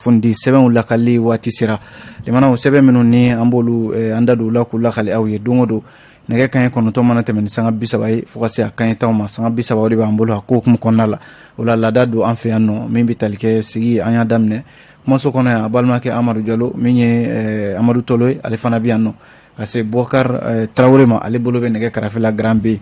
Kunnafoni sɛbɛnw lakali waati sera. Limanaw, sɛbɛn minnu ni an b'olu an da don u la k'u lakali aw ye don o don, nɛgɛ kanɲɛ 9 mana tɛmɛ ni sanga 30 ye fo ka se a kanɲɛ 10 ma, sanga 30 o de b'an bolo a ko hukumu kɔnɔna la. O la, laada don an fɛ yan nɔ min bɛ tali kɛ sigi, an y'a daminɛ kumaso kɔnɔ yan. A balimakɛ Amadu Jalo, min ye Amadu Tolo ye, ale fana bɛ yan nɔ, ka se Bɔkari Tarawele ma, ale bolo bɛ nɛgɛ karafe la. Grand B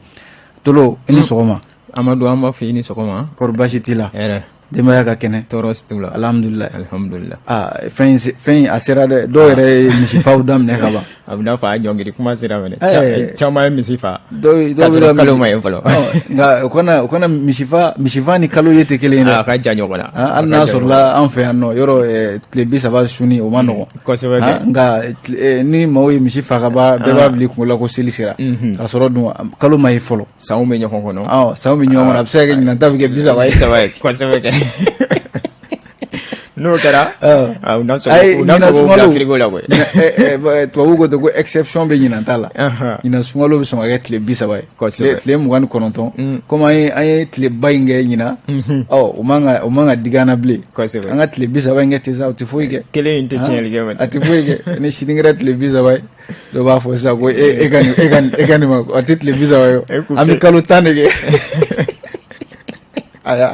Tolo, i ni sɔgɔma. Amadu, an b'a fɔ i ni sɔgɔma. Kɔri baasi t'i la? Hɛrɛ. Denbaya ka kɛnɛ? Tɔɔrɔ si t'u la. Alhamdulilayi. Alhamdulilayi. Aa, fɛn in a sera dɛ. Dɔw yɛrɛ ye misifaw daminɛ ka ban. A bɛ n'a fɔ a ɲɔngiri kuma sera mɛnɛ, caman ye misi fa. Dɔw dɔw bɛ kalo ma ye fɔlɔ. Nka o kana misifa ni kalo ye tɛ kelen ye dɛ. A ka jan ɲɔgɔn na. Hali n'a sɔrɔla an fɛ yan nɔ yɔrɔ, tile 30 sunni o ma nɔgɔn. Kosɛbɛ. Nka ni maaw ye misi fa ka ban, bɛɛ b'a bila i kunkolo la ko seli sera. K'a sɔrɔ dun kalo ma ye fɔlɔ. Sanw bɛ ɲɔgɔn kɔnɔ. Ɔ, sanw bɛ ɲɔgɔn kɔnɔ, a bɛ se ka kɛ ɲinan ta bɛ kɛ 30 ye. 30 ye, kosɛbɛ kɛ. N'o kɛra, u na sɔgɔ bila frigo la koyi. Tubabu ko ten ko exception bɛ ɲinan ta la. Ɲinan sunkalo bɛ sɔn ka kɛ tile 30 ye. Tile 29. Komi an ye tileba in kɛ ɲinan, ɔ, o man ka digi an na bilen. An ka tile 30 in kɛ ten sa, o tɛ foyi kɛ. Kelen in tɛ tiɲɛli kɛ. A tɛ foyi kɛ. Ni sini kɛra tile 30 ye, dɔw b'a fɔ sisan ko e ka nin ma, a tɛ tile 30 ye, an bɛ kalo 10 de kɛ. Aya,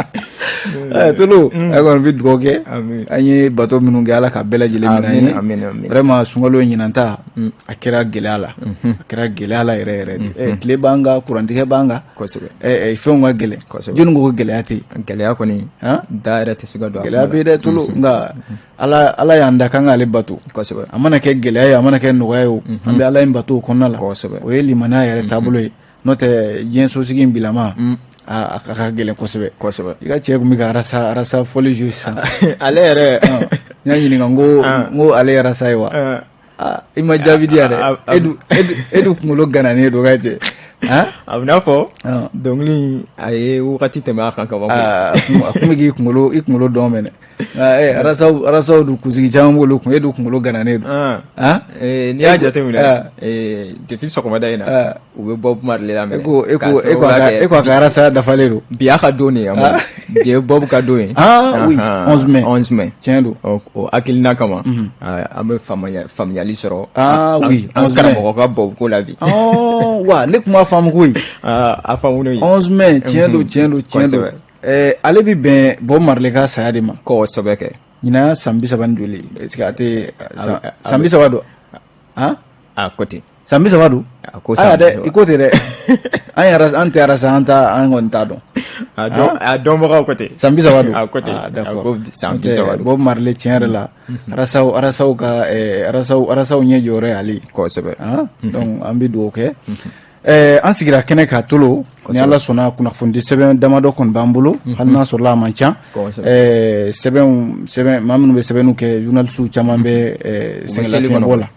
Tolo, a kɔni bɛ dugawu kɛ. An ye bato minnu kɛ, Ala ka bɛɛ lajɛlen minɛ an ye. Vraiment, sunkalo ɲinan ta, a kɛra gɛlɛya la, a kɛra gɛlɛya la yɛrɛ yɛrɛ de. Tile b'an kan, kurantigɛ b'an kan. Fɛnw ka gɛlɛn. Jɔnni ko ko gɛlɛya tɛ yen? Gɛlɛya kɔni, da yɛrɛ tɛ se ka don. Gɛlɛya bɛ dɛ, Tolo. Nka Ala y'an da k'an k'ale bato. A mana kɛ gɛlɛya ye, a mana kɛ nɔgɔya ye o, an bɛ Ala in bato o kɔnɔna la. O ye limaniya yɛrɛ taabolo ye. N'o tɛ, diɲɛ sosigi in bilama, a ka gɛlɛn kosɛbɛ. I ka cɛ tun bɛ ka arasa fɔli jouer sisan. Ale yɛrɛ. N y'a ɲininka, n ko ale ye arasa ye wa? I ma jaabi di yan dɛ. E dun kunkolo gananen don ka cɛ. A bɛ n'a fɔ dɔnkili, a ye wagati tɛmɛ a kan ka ban. A kun bɛ k'i kunkolo, i kunkolo dɔn mɛnɛ. Nka arasaw dun, kunsigi caman b'olu kun, e dun kunkolo gananen don. N'i y'a jateminɛ, depuis sɔgɔmada in na, u bɛ Bob Marley lamɛn. E ko a ka arasa dafalen don. Bi y'a ka don de ye, bi ye Bob ka don ye. Ah oui, 11 mai. 11 mai. Tiɲɛ don. O hakilina kama, an bɛ faamuyali sɔrɔ. Ah oui. An karamɔgɔ ka Bob ko la bi. Wa ne tun b'a faamu koyi. A faamu n'o ye. 11 mai, tiɲɛ don, tiɲɛ don, tiɲɛ don. Ale bɛ bɛn Bob Marley ka saya de ma. Kosɛbɛ kɛ. Ɲinan y'a san 30 ni joli? Est ce que a tɛ san 30 don? Han? A ko ten. San 30 don. A ko. San dɛ, i ko ten dɛ. An yɛrɛ, an tɛ arasa, an ta, an kɔni t'a dɔn. A dɔnbagaw ko ten. San 30 don. A ko ten. D'accord. A ko san 30 don. Bob Marley, tiɲɛ yɛrɛ la, arasaw ka arasaw ɲɛ jɔyɔrɔ y'ale ye. Donc an bɛ dugawu kɛ. An sigira kɛnɛ ka Tolo, ni Ala sɔnna, kunnafoni sɛbɛn damadɔ kɔni b'an bolo, hali n'a sɔrɔla a man ca. Sɛbɛnw, sɛbɛn maa minnu bɛ sɛbɛnniw kɛ, journalistes caman bɛ sɛgɛnlafiɲɛbɔ la.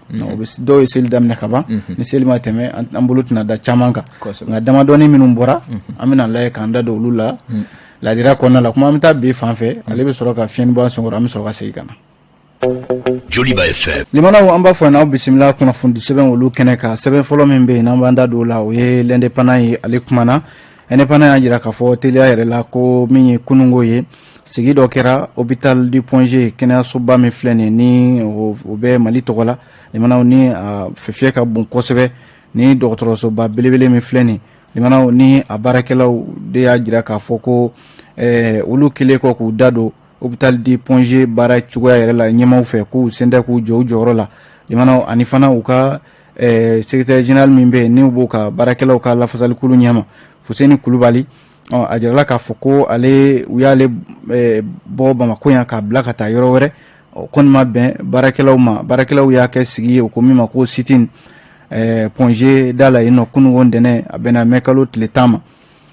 Dɔw ye seli daminɛ ka ban. Ni seli ma tɛmɛ, an bolo tɛna da caman kan. Nka damadɔni minnu bɔra, an bɛna lajɛ k'an da don olu la ladira kɔnɔna la. Kuma an bɛ taa bi fan fɛ, ale bɛ sɔrɔ ka fiɲɛni bɔ an senkɔrɔ, an bɛ sɔrɔ ka segin ka na. Joliba FM. Limanaw, an b'a fɔ n'aw bisimila kunnafoni sɛbɛn olu kɛnɛ kan. Sɛbɛn fɔlɔ min bɛ yen n'an b'an da don o la, o ye L'Indépendant ye. Ale kumana, Indépendant y'a jira k'a fɔ teliya yɛrɛ la ko min ye kununko ye, sigi dɔ kɛra hôpital du Point G, kɛnɛyasoba min filɛ nin ni o bɛ Mali tɔgɔ la. Limanaw, ni a fiyɛ ka bon kosɛbɛ, ni dɔgɔtɔrɔsoba belebele min filɛ nin, limanaw, ni a baarakɛlaw de y'a jira k'a fɔ ko olu kɛlen kɔ k'u da don hôpital du Point G baara cogoya yɛrɛ la ɲɛmaw fɛ, k'u sen tɛ k'u jɔ u jɔyɔrɔ la. Limanaw, ani fana u ka secrétaire général min bɛ yen, n'u b'o ka baarakɛlaw ka lafasalikulu ɲɛma, Fuseni Kulubali, ɔ, a jirala k'a fɔ ko ale, u y'ale bɔ Bamakɔ yan k'a bila ka taa yɔrɔ wɛrɛ. O kɔni ma bɛn baarakɛlaw ma. Baarakɛlaw y'a kɛ sigi ye, o ko min ma ko sit-in, Point G da la yen nɔ, kununko ntɛnɛn, a bɛnna mɛ kalo tile 10 ma.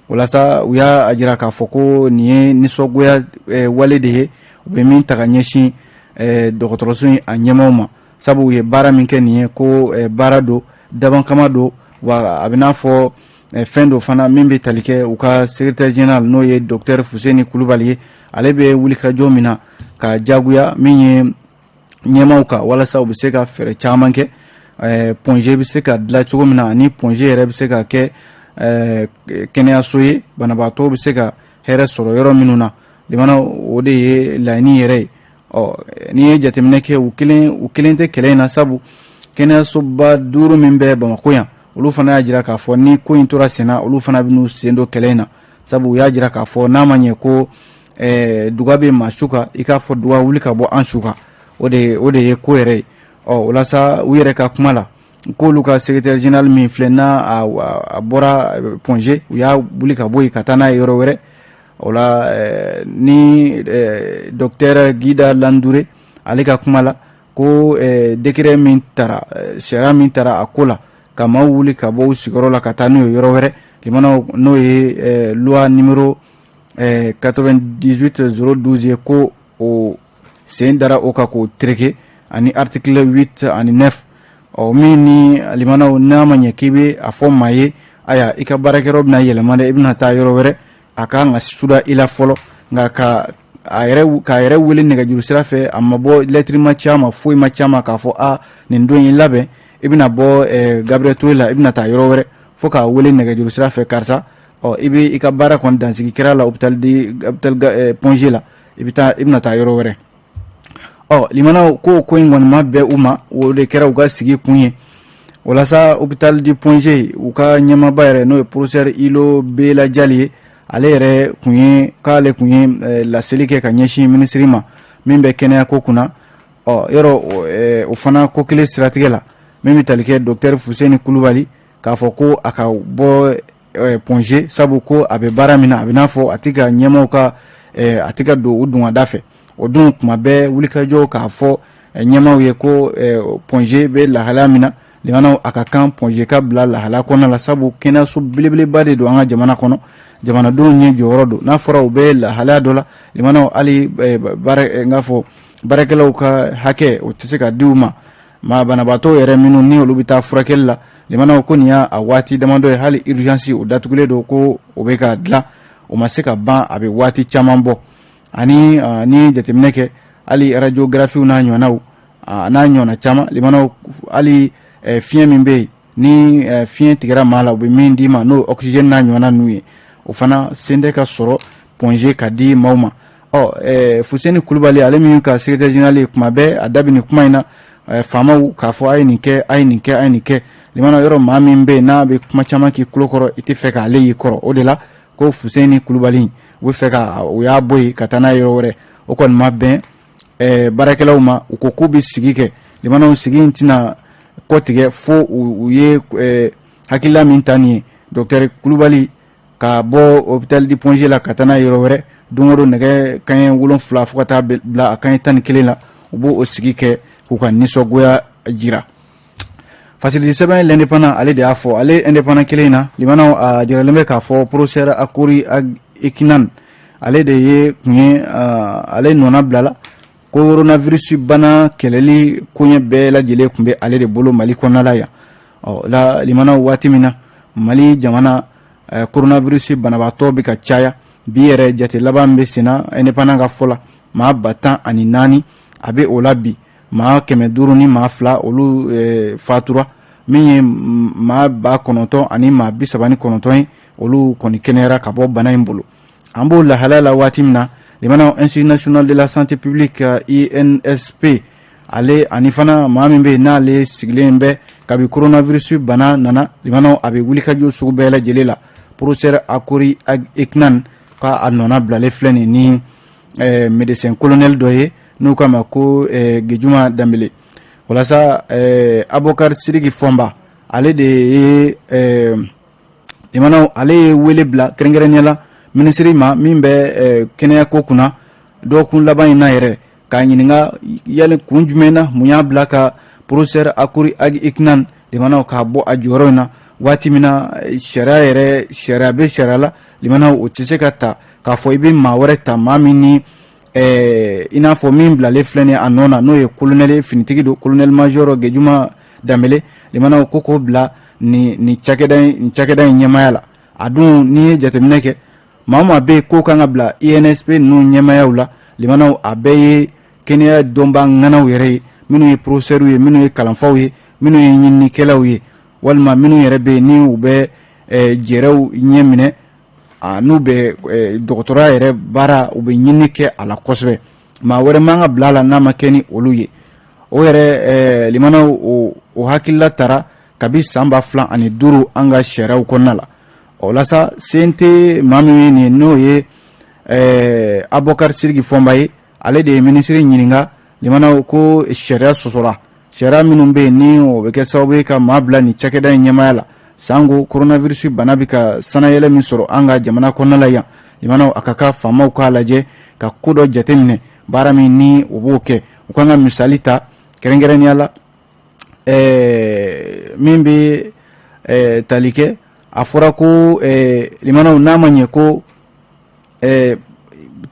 Walasa u y'a jira k'a fɔ ko nin ye nisɔngoya wale de ye, u bɛ min ta ka ɲɛsin dɔgɔtɔrɔso in a ɲɛmaaw ma, sabu u ye baara min kɛ nin ye, ko baara don, dabankama don, wa a bɛ n'a fɔ fɛn dɔ fana min bɛ tali kɛ u ka secrétaire général, n'o ye docteur Fuseni Kulubali ye, ale bɛ wulikajɔ min na ka jagoya min ye ɲɛmaaw kan, walasa u bɛ se ka fɛɛrɛ caman kɛ, Point G bɛ se ka dilan cogo min na, ani Point G yɛrɛ bɛ se ka kɛ kɛnɛyaso ye, banabaatɔ bɛ se ka hɛrɛ sɔrɔ yɔrɔ minnu na. Limana, o de ye laɲini yɛrɛ ye. Ɔ, n'i ye jateminɛ kɛ, u kelen tɛ kɛlɛ in na, sabu kɛnɛyasoba duuru min bɛ Bamakɔ yan, olu fana y'a jira k'a fɔ ni ko in tora senna, olu fana bɛ n'u sen don kɛlɛ in na, sabu u y'a jira k'a fɔ n'a ma ɲɛ ko duga bɛ maa su kan, i k'a fɔ duga wuli ka bɔ an su kan, o de ye ko yɛrɛ ye. Ɔ, o la sa, u yɛrɛ ka kuma la, k'olu ka secrétaire général min filɛ n'a a bɔra Point G, u y'a wuli ka bɔ yen ka taa n'a ye yɔrɔ wɛrɛ. O la, ni docteur Guida Landouré, ale ka kuma la, ko décret min tara, sariya min tara a ko la ka maaw wuli ka bɔ u sigiyɔrɔ la ka taa n'u ye yɔrɔ wɛrɛ, limanaw, n'o ye loi numéro 98 012 ye, ko o sen dara o kan k'o tereke ani article 8 ani 9. Ɔ, min ni limanaw, n'a ma ɲɛ k'i bɛ a fɔ maa ye, aya, i ka baarakɛyɔrɔ bɛna yɛlɛma dɛ, i bɛna taa yɔrɔ wɛrɛ, a kan ka suda i la fɔlɔ. Nka ka a yɛrɛ k'a yɛrɛ wele nɛgɛjuru sira fɛ, a ma bɔ, lɛtiri ma ci a ma, foyi ma ci a ma k'a fɔ a nin don in labɛn, i bɛna bɔ Gabriel Touré la, i bɛna taa yɔrɔ wɛrɛ, fo k'a wele nɛgɛjuru sira fɛ, karisa, ɔ, i bɛ i ka baara kɔni dansigi kɛra la hôpital de hôpital Point G la, i bɛ taa, i bɛna taa yɔrɔ wɛrɛ. Ɔ, limanaw, ko in kɔni ma bɛn u ma, o de kɛra u ka sigi kun ye. Walasa hôpital du Point G, u ka ɲɛmaaba yɛrɛ, n'o ye professeur Ilo Bela Jali ye, ale yɛrɛ kun ye k'ale kun ye laseli kɛ ka ɲɛsin minisiri ma min bɛ kɛnɛya ko kunna. Ɔ, yɔrɔ o fana ko kelen siratigɛ la, min bɛ tali kɛ docteur Fuseni Kulubali, k'a fɔ ko a ka bɔ Point G, sabu ko a bɛ baara min na, a bɛ n'a fɔ a tɛ ka ɲɛmaaw ka, a tɛ ka don u dungada fɛ. O dun, kuma bɛɛ wulikajɔ k'a fɔ ɲɛmaaw ye ko Point G bɛ lahalaya min na, limanaw, a ka kan Point G ka bila lahalaya kɔnɔna la, sabu kɛnɛyaso belebeleba de don an ka jamana kɔnɔ, jamanadenw ɲɛ jɔyɔrɔ don. N'a fɔra u bɛ lahalaya dɔ la, limanaw, hali baara n k'a fɔ baarakɛlaw ka hakɛ, o tɛ se ka di u ma. Maa banabaatɔ yɛrɛ minnu ni olu bɛ taa furakɛli la, limanaw, ko nin y'a a waati damadɔ ye, hali urgence o datugulen don, ko o bɛ ka dilan, o ma se ka ban, a bɛ waati caman bɔ. Ani ni jateminɛ kɛ, hali radiographie n'a ɲɔgɔnnaw, n'a ɲɔgɔnna caman, limanaw, hali fiɲɛ min bɛ yen ni fiɲɛ tigɛra maa la, u bɛ min d'i ma, n'o ye oxygène n'a ɲɔgɔnna ninnu ye, o fana sen tɛ ka sɔrɔ Point G ka di maaw ma. Ɔ, Fuseni Kulubali, ale min ka secrétaire général ye, kuma bɛɛ a da bɛ nin kuma in na faamaw k'a fɔ a ye nin kɛ, a ye nin kɛ, a ye nin kɛ. Limana, yɔrɔ maa min bɛ yen n'a bɛ kuma caman k'i tulo kɔrɔ, i tɛ fɛ k'ale y'i kɔrɔ. O de la ko Fuseni Kulubali, u bɛ fɛ ka u y'a bɔ yen ka taa n'a ye yɔrɔ wɛrɛ. O kɔni ma bɛn baarakɛlaw ma. U ko k'u bɛ sigi kɛ. Limanaw, sigi in tɛna kɔtigɛ fo u ye hakilila min ta nin ye, docteur Kulubali ka bɔ hôpital du Point G la ka taa n'a ye yɔrɔ wɛrɛ. Don o don, nɛgɛ kanɲɛ 7 fo ka taa bila a kanɲɛ 11 la, u b'o o sigi kɛ k'u ka nisɔngoya jira. Fasilisi sɛbɛn L'Indépendant, ale de y'a fɔ. Ale Indépendant kelen in na, limanaw, a jiralen bɛ k'a fɔ professeur Akori Ekinan, ale de ye kun ye, ale nɔna bila la. Coronavirus bana kɛlɛli koɲɛ bɛɛ lajɛlen tun bɛ ale de bolo Mali kɔnɔna la yan. Ɔ la, limanaw, waati min na Mali jamana coronavirus banabaatɔ bɛ ka caya, bi yɛrɛ jate laban bɛ senna, Indépendant ka fɔ la, maa 10 004 a bɛ o la bi, maa 502, olu fatura, min ye maa 9039 ye, olu kɔni kɛnɛyara ka bɔ bana in bolo. An b'o lahalaya la waati min na, limanaw, Institut national de la santé publique, INSP, ale ani fana maa min bɛ yen n'ale sigilen bɛ kabi coronavirus bana nana, limanaw, a bɛ wulikajɔ sugu bɛɛ lajɛlen la, professeur Akori Eknan ka a nɔna bilalen filɛ nin ni médecin colonel dɔ ye n'u k'a ma ko Gejuma Danbele. Walasa Abokari Sidiki Fɔnba, ale de ye, limanaw, ale ye wele bila kɛrɛnkɛrɛnnenya la minisiri ma min bɛ kɛnɛya ko kunna dɔgɔkun laban in na yɛrɛ, k'a ɲininka yali kun jumɛn na, mun y'a bila ka professeur Akori Eknan, limanaw, k'a bɔ a jɔyɔrɔ in na waati min na sariya yɛrɛ, sariya bɛ sariya la, limanaw, o tɛ se ka ta k'a fɔ i bɛ maa wɛrɛ ta, maa min ni i n'a fɔ min bilalen filɛ nin ye a nɔ na, n'o ye colonel finitigi don, colonel major Gejuma Danbele, limanaw, ko k'o bila nin cakɛda in ɲɛmaaya la. A dun, n'i ye jateminɛ kɛ, maa o maa bɛ yen k'o kan ka bila INSP ninnu ɲɛmaayaw la, limanaw, a bɛɛ ye kɛnɛya dɔnbaa ŋanaw yɛrɛ ye, minnu ye professeurs ye, minnu ye kalanfaw ye, minnu ye ɲininikɛlaw ye, walima minnu yɛrɛ bɛ yen ni u bɛ jɛrɛw ɲɛ minɛ, n'u bɛ dɔgɔtɔrɔya yɛrɛ baara, u bɛ ɲini kɛ a la kosɛbɛ. Maa wɛrɛ man ka bila a la n'a ma kɛ ni olu ye. O yɛrɛ limanaw, o hakilila tara kabi san 2005 an ka sariyaw kɔnɔna la. O la sa, CNT maa min ye nin ye, n'o ye Abubakari Sidiki Fɔnba ye, ale de ye minisiri ɲininka limanaw ko sariya sɔsɔra. Sariya minnu bɛ yen ni o bɛ kɛ sababu ye ka maa bila nin cakɛda in ɲɛmaaya la, sanko coronavirus bana bɛ ka sanayɛlɛ min sɔrɔ an ka jamana kɔnɔna la yan, limanaw, a ka kan faamaw k'a lajɛ ka ko dɔ jateminɛ, baara min ni o b'o kɛ. U kan ka misali ta kɛrɛnkɛrɛnnenya la min bɛ tali kɛ. A fɔra ko limanaw, n'a ma ɲɛ ko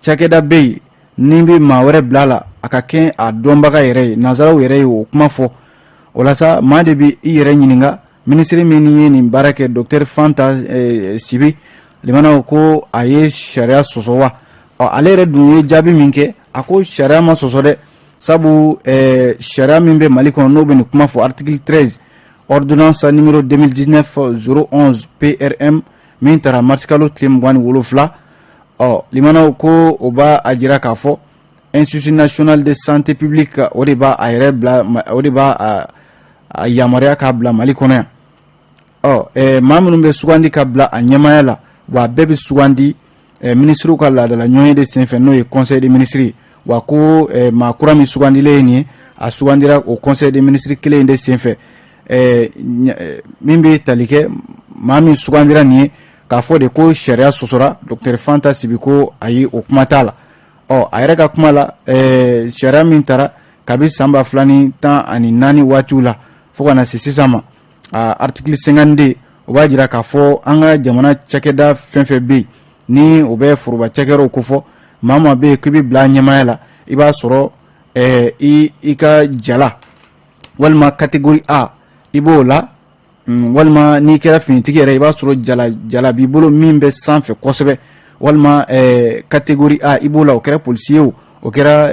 cakɛda bɛ yen ni bɛ maa wɛrɛ bila a la, a ka kɛ a dɔnbaga yɛrɛ ye. Nansaraw yɛrɛ ye o kuma fɔ. O la sa, maa de bɛ i yɛrɛ ɲininka, minisiri min ye nin baara kɛ, docteur Fanta Sibi, limanaw, ko a ye sariya sɔsɔ wa? Ɔ, ale yɛrɛ dun ye jaabi min kɛ, a ko sariya ma sɔsɔ dɛ, sabu sariya min bɛ Mali kɔnɔ, n'o bɛ nin kuma fɔ, article 13, ordonnance numéro 2019 011 PRM min tara marisikalo tile 27. Ɔ, limanaw, ko o b'a a jira k'a fɔ Institut national de santé publique, o de b'a a yɛrɛ bila, o de b'a a yamaruya k'a bila Mali kɔnɔ yan. Ɔ, maa minnu bɛ sugandi ka bila a ɲɛmaaya la, wa a bɛɛ bɛ sugandi minisiriw ka laadala ɲɔgɔnye de senfɛ, n'o ye conseil des ministres ye. Wa ko maa kura min sugandilen ye nin ye, a sugandira o conseil des ministres kelen in de senfɛ. Min bɛ tali kɛ maa min sugandira nin ye, k'a fɔ de ko sariya sɔsɔra, docteur Fanta Sibi ko ayi, o kuma t'a la. Ɔ, a yɛrɛ ka kuma la, sariya min tara kabi san 2014 waatiw la fo ka na se sisan ma, a article 52, o b'a jira k'a fɔ an ka jamana cakɛda fɛn fɛn bɛ yen ni o bɛ foroba cakɛyɔrɔw kofɔ, maa maa bɛ yen k'i bɛ bila ɲɛmaaya la, i b'a sɔrɔ i ka jala walima catégorie A, i b'o la, walima n'i kɛra finitigi yɛrɛ, i b'a sɔrɔ jala jala b'i bolo min bɛ sanfɛ kosɛbɛ, walima catégorie A, i b'o la. O kɛra polisi ye, o o kɛra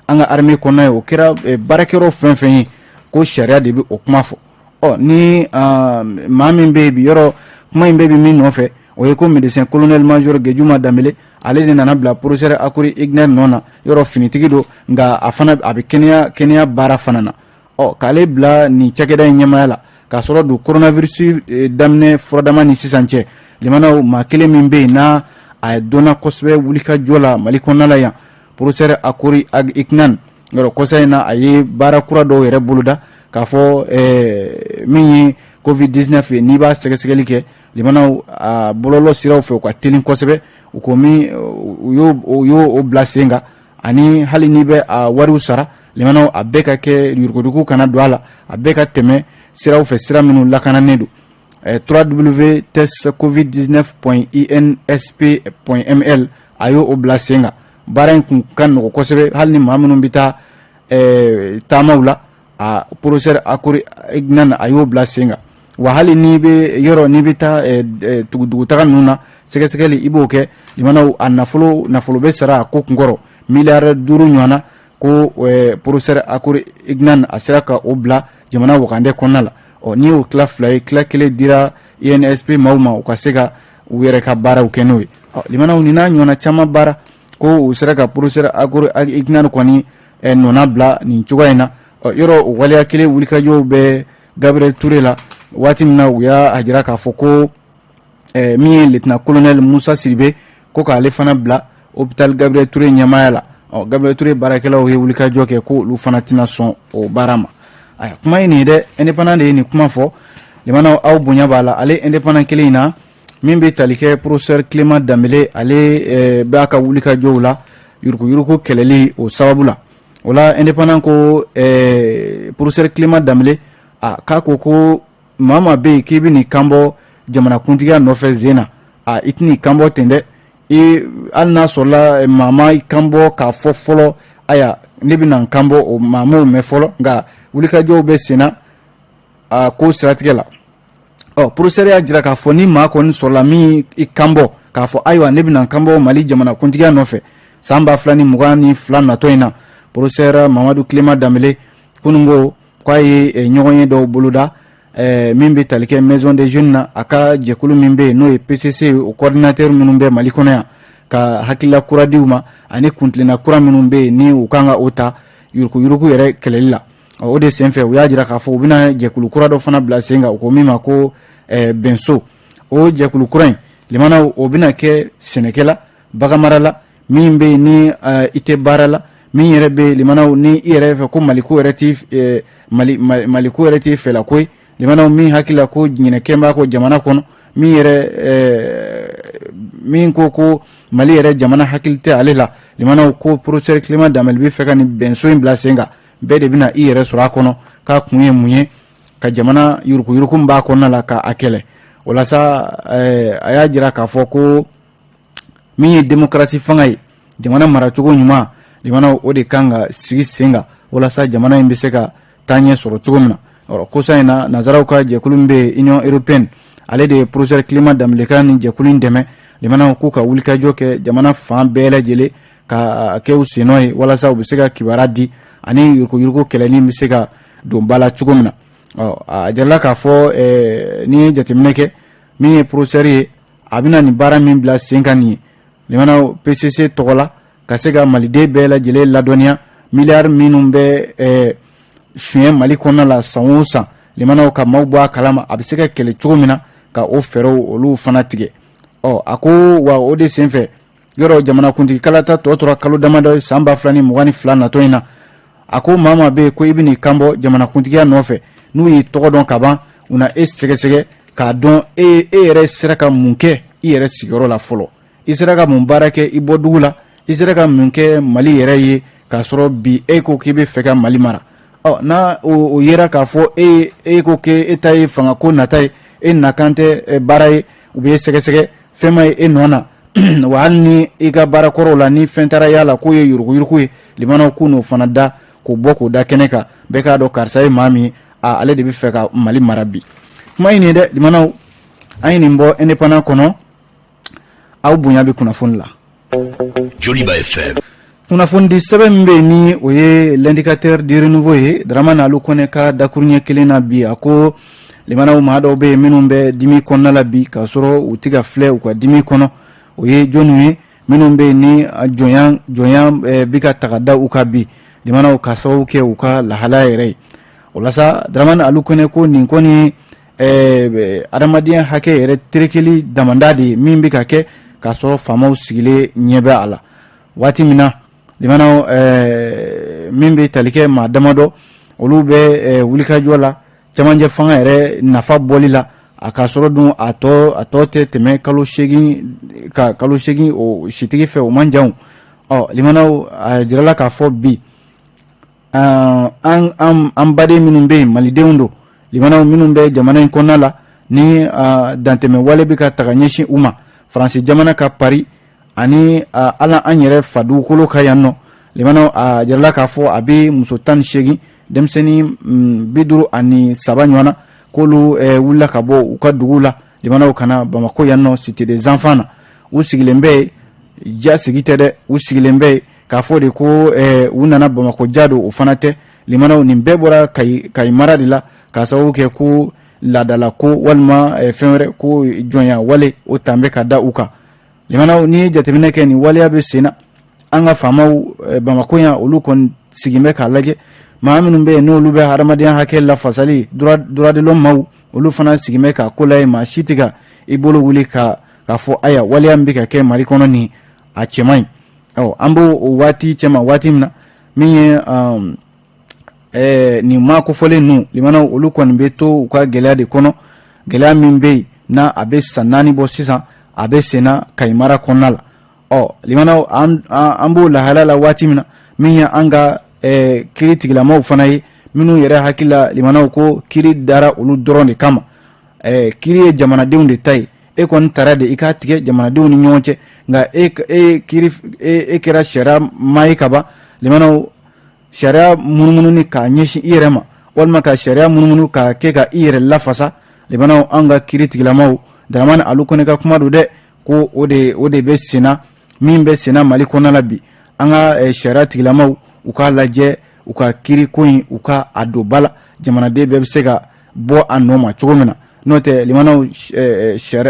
an ka armée kɔnɔna ye, o kɛra baarakɛyɔrɔ fɛn fɛn ye, ko sariya de bɛ o kuma fɔ. Ɔ, ni maa min bɛ yen bi, yɔrɔ kuma in bɛɛ bɛ min nɔfɛ, o ye ko médecin colonel major Gejuma Danbele, ale de nana bila professeur Akori Igner nɔ na. Yɔrɔ finitigi don, nka a fana a bɛ kɛnɛya baara fana na. Ɔ, k'ale bila nin cakɛda in ɲɛmaaya la, k'a sɔrɔ don coronavirus daminɛ furadama ni sisan cɛ, limanaw, maa kelen min bɛ yen n'a a dɔnna kosɛbɛ wulikajɔ la Mali kɔnɔna la yan, professeur Akori Ignan, yɔrɔ kɔsa in na, a ye baara kura dɔw yɛrɛ boloda k'a fɔ min ye Covid 19 ye, n'i b'a sɛgɛsɛgɛli kɛ, limanaw, a bɔlɔlɔ siraw fɛ, u ka teli kosɛbɛ. U ko min u y'o bila sen kan, ani hali n'i bɛ a wariw sara, limanaw, a bɛɛ ka kɛ yuruguyurugu kana don a la, a bɛɛ ka tɛmɛ siraw fɛ, sira minnu lakananen don. www.testcovid19.insp.ml, a y'o bila sen kan. Baara in kun ka nɔgɔ kosɛbɛ, hali ni maa minnu bɛ taa taamaw la, a professeur Akori Ignan, a y'o bila sen kan. Wa hali n'i bɛ yɔrɔ n'i bɛ taa dugutaga ninnu na, sɛgɛsɛgɛli i b'o kɛ, limanaw, a nafolo bɛ sara a ko kunkɔrɔ, miliyari 5 ɲɔgɔn na. Ko professeur Akori Ignan, a sera ka o bila jamana wagandɛ kɔnɔna la. Ɔ, n'i y'o tila fila ye, tila kelen dira INSP maaw ma, u ka se ka u yɛrɛ ka baaraw kɛ n'o ye. Ɔ, limanaw, nin n'a ɲɔgɔnna caman baara ko u sera ka professeur Akori Ignan kɔni nɔna bila nin cogoya in na. Ɔ, yɔrɔ o waleya kelen wulikajɔw bɛ Gabriel Touré la waati min na, u y'a jira k'a fɔ ko min ye lieutenant colonel Musa Sidibe, ko k'ale fana bila hôpital Gabriel Touré ɲɛmaaya la. Ɔ, Gabriel Touré baarakɛlaw ye wulikajɔ kɛ ko olu fana tɛna sɔn o baara ma. Ayiwa, kuma ye nin ye dɛ, Indépendant de ye nin kuma fɔ. Limanaw, aw bonya b'a la. Ale Indépendant kelen in na, min bɛ tali kɛ professeur Clément Danbele, ale b'a ka wulikajɔw la yuruguyurugu kɛlɛli o sababu la. O la, Indépendant ko professeur Clément Danbele, a k'a ko ko maa maa bɛ yen k'i bɛ n'i kanbɔ jamanakuntigiya nɔfɛ zen na, a i tɛn'i kanbɔ ten dɛ. I hali n'a sɔrɔla maa ma i kanbɔ k'a fɔ fɔlɔ, aya, ne bɛna n kanbɔ, o maa m'o mɛn fɔlɔ, nka wulikajɔw bɛ sen na a ko siratigɛ la. Ɔ, professeur y'a jira k'a fɔ ni maa kɔni sɔrɔla min i kanbɔ k'a fɔ ayiwa, ne bɛna n kanbɔ Mali jamanakuntigiya nɔfɛ san 2022 natɔ in na, professeur Mamadu Clément Danbele kunun ko k'a ye ɲɔgɔn ye dɔw boloda min bɛ tali kɛ Maison des Jeunes na, a ka jɛkulu min bɛ yen, n'o ye PCC, o coordinateur minnu bɛ Mali kɔnɔ yan. ka hakilila kura di u ma ani kuntilenna kura minnu bɛ yen ni u kan ka o ta yuruguyurugu yɛrɛ kɛlɛli la. O de senfɛ, u y'a jira k'a fɔ u bɛna jɛkulu kura dɔ fana bila sen kan, u ko min ma ko bɛnso. O jɛkulu kura in, limanaw, o bɛna kɛ sɛnɛkɛla, baganmarala, min bɛ yen ni i tɛ baara la, min yɛrɛ bɛ yen, limanaw, ni i yɛrɛ fɛ ko maliko yɛrɛ tɛ mali maliko yɛrɛ tɛ fɛla ko ye, limanaw, min hakili la ko ɲinɛkɛ b'a kɔ jamana kɔnɔ, min yɛrɛ min ko ko Mali yɛrɛ jamana hakili tɛ ale la. Limanaw, ko professeur Clément Dembélé bɛ fɛ ka nin bɛnso in bila sen kan, bɛɛ de bɛna i yɛrɛ sɔrɔ a kɔnɔ. K'a kun ye mun ye? Ka jamana yuruguyurugu min b'a kɔnɔna la, ka a kɛlɛ. O la sa, a y'a jira k'a fɔ ko min ye démocratie fanga ye, jamana maracogo ɲuman, limanaw, o de kan ka sigi sen kan walasa jamana in bɛ se ka taa ɲɛ sɔrɔ cogo min na. Kosa in na, nanzaraw ka jɛkulu min bɛ yen, Union européenne, ale de ye professeur Clément Dembélé ka nin jɛkulu in dɛmɛ, limanaw, k'u ka wulikajɔ kɛ jamana fan bɛɛ lajɛlen ka kɛ u sennɔ ye, walasa u bɛ se ka kibaruya di ani yuruguyurugu kɛlɛli bɛ se ka don ba la cogo min na. Ɔ, a jirala k'a fɔ n'i ye jateminɛ kɛ, min ye professeur ye, a bɛna nin baara min bila sen kan nin ye, limanaw, PCC tɔgɔ la, ka se ka maliden bɛɛ lajɛlen ladɔnniya miliyari minnu bɛ suɲɛ Mali kɔnɔna la san o san, limanaw, ka maaw bɔ a kalama, a bɛ se ka kɛlɛ cogo min na, ka o fɛɛrɛw olu fana tigɛ. Ɔ, a ko wa, o de senfɛ, yɔrɔ jamanakuntigi kalata tɔ tora kalo damadɔ san 2022 natɔ in na, a ko maa maa bɛ yen ko i bɛn'i kanbɔ jamanakuntigiya nɔfɛ, n'u y'i tɔgɔ dɔn ka ban, u na e sɛgɛsɛgɛ k'a dɔn e e yɛrɛ sera ka mun kɛ i yɛrɛ sigiyɔrɔ la fɔlɔ, i sera ka mun baara kɛ i bɔ dugu la, i sera ka mun kɛ Mali yɛrɛ ye, k'a sɔrɔ bi e ko k'i bɛ fɛ ka Mali mara. Ɔ, n'a o yera k'a fɔ e e ko k'e ta ye fangako nata ye, e nakan tɛ baara ye, u bɛ sɛgɛsɛgɛ, fɛn ma ye e nɔ na wa, hali ni i ka baara kɔrɔw la ni fɛn taara y'a la k'o ye yuruguyurugu ye, limanaw, k'u n'o fana da k'o bɔ k'o da kɛnɛ kan, bɛɛ k'a dɔn karisa ye maa min ye, a ale de bɛ fɛ ka Mali mara bi. Kuma in nin dɛ, limanaw, an ye nin bɔ Indépendant kɔnɔ. Aw bonya bɛ kunnafoni la. Joliba FM. Kunnafonidi sɛbɛn min bɛ yen ni o ye L'Indicateur du Renouveau ye, Dramane Alu Kɔnɛ ka dakuruɲɛ kelen na bi, a ko limanaw, maa dɔw bɛ yen minnu bɛ dimi kɔnɔna la bi k'a sɔrɔ u tɛ ka filɛ u ka dimi kɔnɔ. O ye jɔnniw ye? Minnu bɛ yen ni jɔnya jɔnya bɛ ka taga da u kan bi, limanaw, ka sababu kɛ u ka lahalaya yɛrɛ ye. O la sa, Dramane Alu Kɔnɛ ko nin kɔni adamadenya hakɛ yɛrɛ terekeli damanda de ye min bɛ ka kɛ k'a sɔrɔ faamaw sigilen ɲɛ bɛ a la waati min na. Limanaw, min bɛ tali kɛ maa damadɔ, olu bɛ wulikajɔ la cɛmancɛ fanga yɛrɛ nafa bɔli la, a ka sɔrɔ dun a tɔ tɛ tɛmɛ kalo 8 ka kalo 8 o sitigi fɛ, o man jan. Ɔ, limanaw, a jirala k'a fɔ bi an baden minnu bɛ yen, malidenw don, limanaw, minnu bɛ jamana in kɔnɔna la ni dantɛmɛ wale bɛ ka taga ɲɛsin u ma Faransi jamana ka Paris ani ala an yɛrɛ fa dugukolo ka yan nɔ. Limanaw, a jirala k'a fɔ a bɛ muso 18, denmisɛnnin 53 ɲɔgɔn na, k'olu wulila ka bɔ u ka dugu la, limanaw, ka na Bamakɔ yan nɔ, Cité des Enfants na. U sigilen bɛ yen, ja sigi tɛ dɛ, u sigilen bɛ yen k'a fɔ de ko u nana Bamakɔ ja don, o fana tɛ. Limanaw, nin bɛɛ bɔra Kayi, Kayi mara de la, k'a sababu kɛ ko laadala ko walima fɛn wɛrɛ ko jɔnya wale o tan bɛ ka da u kan. Limanaw, n'i ye jateminɛ kɛ, nin waleya bɛ sen na, an ka faamaw Bamakɔ yan, olu kɔni sigin bɛ k'a lajɛ. Maa minnu bɛ yen n'olu bɛ hadamadenya hakɛ lafasali, droit de l'homme maaw, olu fana sigin bɛ k'a ko lajɛ. Maa si tɛ ka i bolo wuli ka k'a fɔ aya waleya min bɛ ka kɛ Mali kɔnɔ nin, a cɛ man ɲi. Ɔ, an b'o o waati cɛma waati min na, min ye nin maa kofɔlen ninnu, limanaw, olu kɔni bɛ to u ka gɛlɛya de kɔnɔ, gɛlɛya min bɛ yen n'a a bɛ san 4 bɔ sisan, a bɛ senna Kayi mara kɔnɔna la. Ɔ, limanaw, an b'o lahala la waati min na, min ye an ka kiiri tigilamaw fana ye, minnu yɛrɛ hakili la, limanaw, ko kiiri dara olu dɔrɔn de kama. Kiiri ye jamanadenw de ta ye. E kɔni taara de i k'a tigɛ jamanadenw ni ɲɔgɔn cɛ, nka e e kiiri e kɛra sariya maa ye ka ban, limanaw, sariya munumunu k'a ɲɛsin i yɛrɛ ma, walima ka sariya munumunu k'a kɛ ka i yɛrɛ lafasa. Limanaw, an ka kiiri tigilamaw, Dramane Alu Kɔnɛ ka kuma don dɛ, ko o de bɛ senna, min bɛ senna Mali kɔnɔna la bi. An ka sariya tigilamaw, u k'a lajɛ u ka kiiri ko in, u ka a don ba la, jamanaden bɛɛ bɛ se ka bɔ a nɔ ma cogo min na. N'o tɛ, limanaw,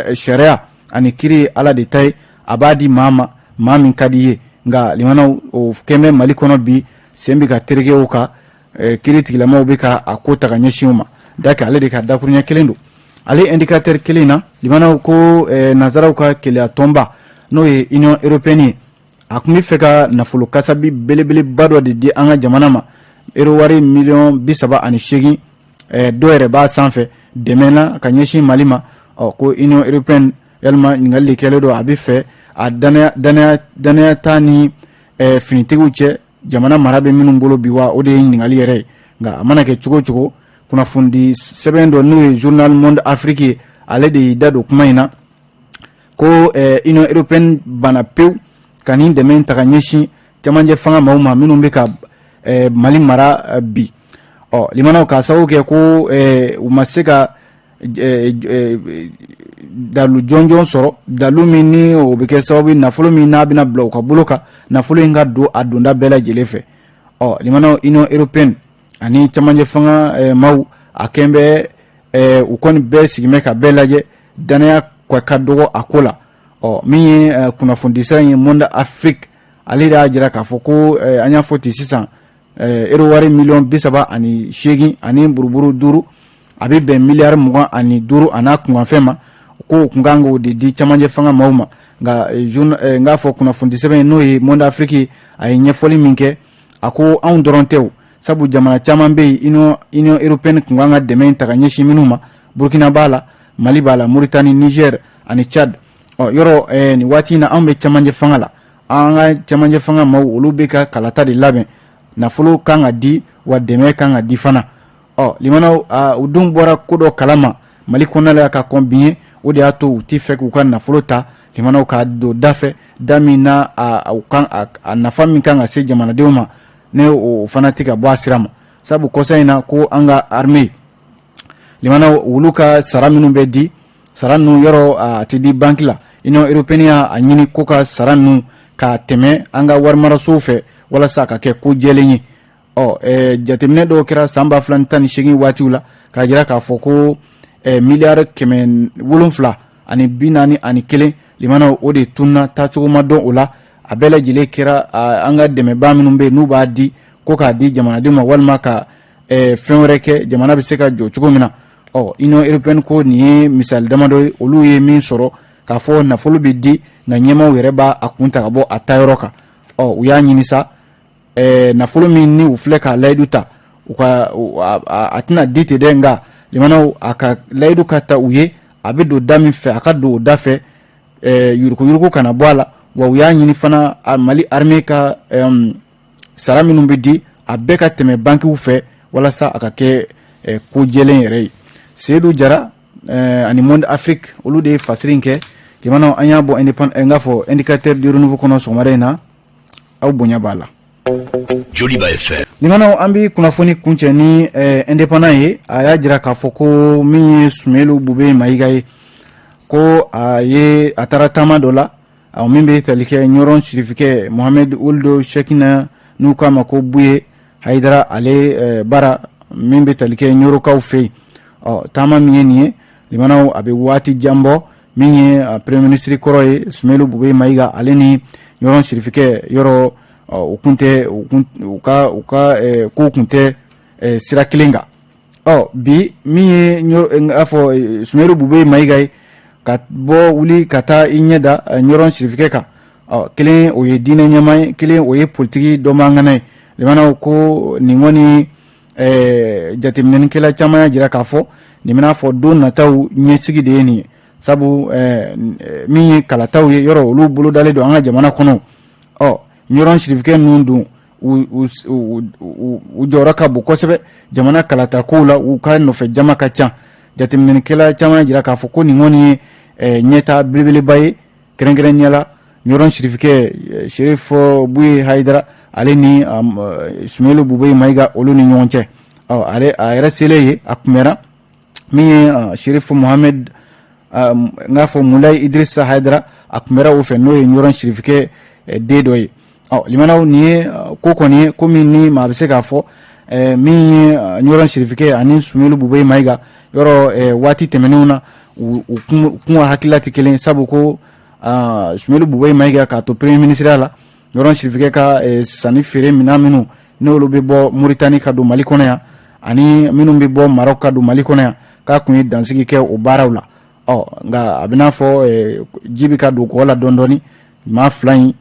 sariya ani kiiri ye Ala de ta ye, a b'a di maa ma. maa min ka di i ye. Nka limanaw, o kɛn bɛ Mali kɔnɔ bi, sen bɛ ka tereke o kan, kiiri tigilamaw bɛ ka a ko ta ka ɲɛsin o ma. Dake ale de ka dakuruɲɛ kelen don. Ale Indicateur kelen na, limanaw, ko nansaraw ka kelenya tɔnba, n'o ye Union européenne ye, a tun bɛ fɛ ka nafolo kasabi belebeleba dɔ de di an ka jamana ma, euro wari miliyɔn 38, dɔ yɛrɛ b'a sanfɛ, dɛmɛ na ka ɲɛsin Mali ma. Ɔ, ko Union européenne, yalima ɲininkali de kɛlen don, a bɛ fɛ a danaya ta ni finitigiw cɛ, jamana mara bɛ minnu bolo bi wa? O de ye ɲininkali yɛrɛ ye. Nka a mana kɛ cogo o cogo, kunnafonidi sɛbɛn dɔ, n'o ye journal Monde Afrique ye, ale de y'i da don kuma in na ko Union européenne banna pewu ka nin dɛmɛ ta ka ɲɛsin cɛmancɛ fanga maaw ma minnu bɛ ka Mali mara bi. Ɔ, limanaw, k'a sababu kɛ ko u ma se ka dalu jɔnjɔn sɔrɔ, dalu min ni o bɛ kɛ sababu nafolo min n'a bɛna bila u ka bolo kan, nafolo in ka don a donda bɛɛ lajɛlen fɛ. Ɔ, limanaw, Union européenne ani cɛmancɛ fanga maaw, a kɛn bɛ u kɔni bɛɛ sigin bɛ ka bɛɛ lajɛ, danaya ka dɔgɔ a ko la. Ɔ, min ye kunnafonidisira in ye, Monde Afrique, ale de y'a jira k'a fɔ ko an y'a fɔ ten sisan, euro wari miliyɔn 38 ani buruburu 5, a bɛ bɛn miliyari 25 a n'a kunkanfɛn ma, ko kun kan k'o de di cɛmancɛ fanga maaw ma. Nka n k'a fɔ kunnafonidisɛbɛn n'o ye Monde Afrique, a ye ɲɛfɔli min kɛ, a ko anw dɔrɔn tɛ o, sabu jamana caman bɛ yen, Union européenne kun kan ka dɛmɛ ta ka ɲɛsin minnu ma. Burukina b'a la, Mali b'a la, Moritani, Niger ani Tchad. Ɔ, yɔrɔ nin waati in na, anw bɛ cɛmancɛ fanga la, an ka cɛmancɛ fanga maaw, olu bɛ ka kalata de labɛn, nafolo kan ka di wa, dɛmɛ kan ka di fana. Ɔ, limanaw, u dun bɔra ko dɔ kalama Mali kɔnɔna la ka kɔn bi ye, o de y'a to u ti fɛ k'u ka nafolo ta, limanaw, k'a don da fɛ, da min na a nafa min kan ka se jamanadenw ma, ne o fana tɛ ka bɔ a sira ma. Sabu kɔsa in na ko an ka armée, limanaw, olu ka sara minnu bɛ di, sara ninnu yɔrɔ a tɛ di banque la. Union européenne y'a ɲini ko ka sara ninnu ka tɛmɛ an ka warimarasow fɛ walasa a ka kɛ ko jɛlen ye. Ɔ, jateminɛ dɔw kɛra san 2018 waatiw la k'a jira k'a fɔ ko miliyari 741, limanaw, o de tunna, taacogo ma dɔn o la. A bɛɛ lajɛlen kɛra an ka dɛmɛbaa minnu bɛ yen n'u b'a di ko k'a di jamanadenw ma walima ka fɛn wɛrɛ kɛ jamana bɛ se ka jɔ cogo min na. Ɔ, Union européenne ko nin ye misali damadɔ ye, olu ye min sɔrɔ k'a fɔ nafolo bɛ di, nka ɲɛmaaw yɛrɛ b'a a kun ta ka bɔ a taayɔrɔ kan. Ɔ, u y'a ɲini sa, nafolo min ni u filɛ k'a layidu ta, u ka a tɛna di ten dɛ, nka limanaw, a ka layidu ka ta u ye, a bɛ don da min fɛ, a ka don o da fɛ, yuruguyurugu kana bɔ a la. Wa u y'a ɲini fana, Mali armée ka sara minnu bɛ di, a bɛɛ ka tɛmɛ bankiw fɛ walasa a ka kɛ ko jɛlen yɛrɛ ye. Seyidu Jara ani Monde Afrique, olu de ye fasiri in kɛ. Limanaw, an y'a bɔ n k'a fɔ Indicateur du Renouveau kɔnɔ sɔgɔmada in na. Aw bonya b'a la. Joliba FM. Limanaw, an bɛ kunnafoni kuncɛ ni Indépendant ye. A y'a jira k'a fɔ ko min ye Sumelu Bube Mayiga ye, ko a ye a taara taama dɔ la, a min bɛ tali kɛ Ɲɔrɔn sirifikɛ Mohamed Ould Cheickna, n'u k'a ma ko Buye Hayidara, ale bara min bɛ tali kɛ Ɲɔrɔkaw fɛ yen. Ɔ, taama min ye nin ye, limanaw, a bɛ waati jan bɔ, min ye premier ministre kɔrɔ ye, Sumelu Bube Mayiga, ale ni Ɲɔrɔn sirifikɛ yɔrɔ, u kun tɛ u ka kow kun tɛ sira kelen kan. Ɔ, bi min ye n k'a fɔ Sumelu Bube Mayiga ye ka bɔ wuli ka taa i ɲɛ da Ɲɔrɔn sirifikɛ kan, ɔ, kelen o ye diinɛ ɲɛmaa ye, kelen o ye politiki dɔnbaagana ye. Limanaw, ko nin kɔni, jateminɛnikɛla caman y'a jira k'a fɔ nin bɛna fɔ don nataw ɲɛsigi de ye nin ye, sabu min ye kalataw ye, yɔrɔ olu bolodalen don an ka jamana kɔnɔ. Ɔ, Ɲɔrɔn sirifikɛ ninnu dun, u jɔyɔrɔ ka bon kosɛbɛ jamana kalata kow la, u ka nɔfɛ jama ka ca. Jateminɛnikɛla caman y'a jira k'a fɔ ko nin kɔni ye ɲɛta belebeleba ye, kɛrɛnkɛrɛnnenya la Ɲɔrɔn sirifikɛ Serif Buye Hayidara, ale ni Sumelu Bube Mayiga, olu ni ɲɔgɔn cɛ. Ɔ, ale a yɛrɛ selen ye, a kunbɛnna min ye Serif Mohamed, n k'a fɔ Mulayi Idrissa Hayidara, a kunbɛra o fɛ, n'o ye Ɲɔrɔn sirifikɛ den dɔ ye. Ɔ, limanaw, nin ye ko kɔni ye, ko min ni maa bɛ se k'a fɔ min ye Ɲɔrɔn sirifikɛ ani Sumelu Bube Mayiga, yɔrɔ waati tɛmɛnenw na u kun ka hakilila tɛ kelen, sabu ko Soumeylou Boubèye Maïga k'a to premier ministre la, yɔrɔ sirifikɛ ka sanni feere minɛn minnu n'olu bɛ bɔ Moritani ka don Mali kɔnɔ yan, ani minnu bɛ bɔ Maroc ka don Mali kɔnɔ yan, k'a kun ye dansigi kɛ o baaraw la. Ɔ nka a bɛ n'a fɔ ji bɛ ka don kɔ la dɔɔni dɔɔni. Maa fila in,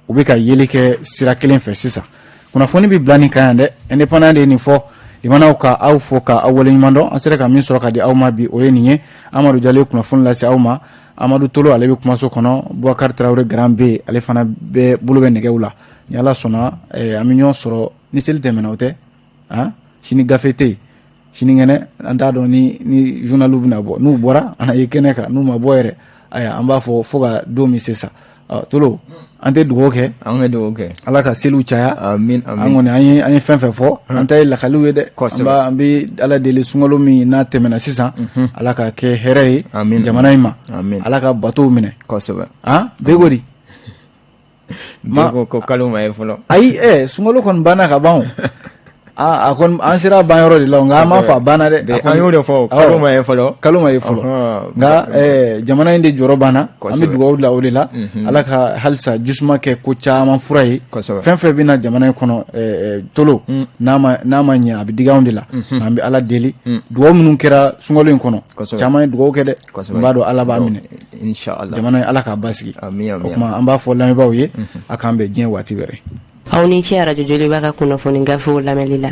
u bɛ ka yeli kɛ sira kelen fɛ sisan. Kunnafoni bɛ bila nin kan yan dɛ. Indépendant de ye nin fɔ. Limanaw, ka aw fo ka aw waleɲuman dɔn. An sera ka min sɔrɔ ka di aw ma bi, o ye nin ye. Amadu Jalo ye kunnafoni lase aw ma. Amadu Tolo, ale bɛ kumaso kɔnɔ. Bubakari Tarawele Grand B, ale fana bɛ bolo bɛ nɛgɛw la. Ni Ala sɔnna, an bɛ ɲɔgɔn sɔrɔ ni seli tɛmɛna. O tɛ sini gafe tɛ yen, sinikɛnɛ an t'a dɔn ni journal bɛna bɔ. N'u bɔra, an ye kɛnɛ kan. N'u ma bɔ yɛrɛ, ayiwa, an b'a fɔ fo ka don min se sa. Tolo, an tɛ dugawu kɛ? An bɛ dugawu kɛ. Ala ka seliw caya. Amin. An kɔni, an ye fɛn fɛn fɔ, an ta ye lakaliw ye dɛ. An bɛ Ala deli, sunkalo min n'a tɛmɛna sisan, Ala ka kɛ hɛrɛ ye jamana in ma. Ala ka batow minɛ. Bɛɛ ko di? Ma ko kalo ma ye fɔlɔ. Ayi, sunkalo kɔni banna ka ban. A kɔni, an sera ban yɔrɔ de la, nka an m'a fɔ a banna dɛ. An y'o de fɔ, kalo ma ye fɔlɔ. Kalo ma ye fɔlɔ, nka jamana in de jɔrɔ banna. An bɛ dugawu la o de la, Ala ka halisa jisuma kɛ ko caman fura ye. Fɛn fɛn bɛ na jamana in kɔnɔ, Tolo, n'a ma ɲɛ, a bɛ digi anw de la. An bɛ Ala deli, dugawu minnu kɛra sunkalo in kɔnɔ, caman ye dugawu kɛ dɛ, n b'a dɔn Ala b'a minɛ. Jamana in, Ala k'a basigi. O tuma, an b'a fɔ lamɛnbaaw ye, a k'an bɛn diɲɛ waati wɛrɛ. Aw ni ce Arajo Joliba ka kunnafoni gafew lamɛnli la.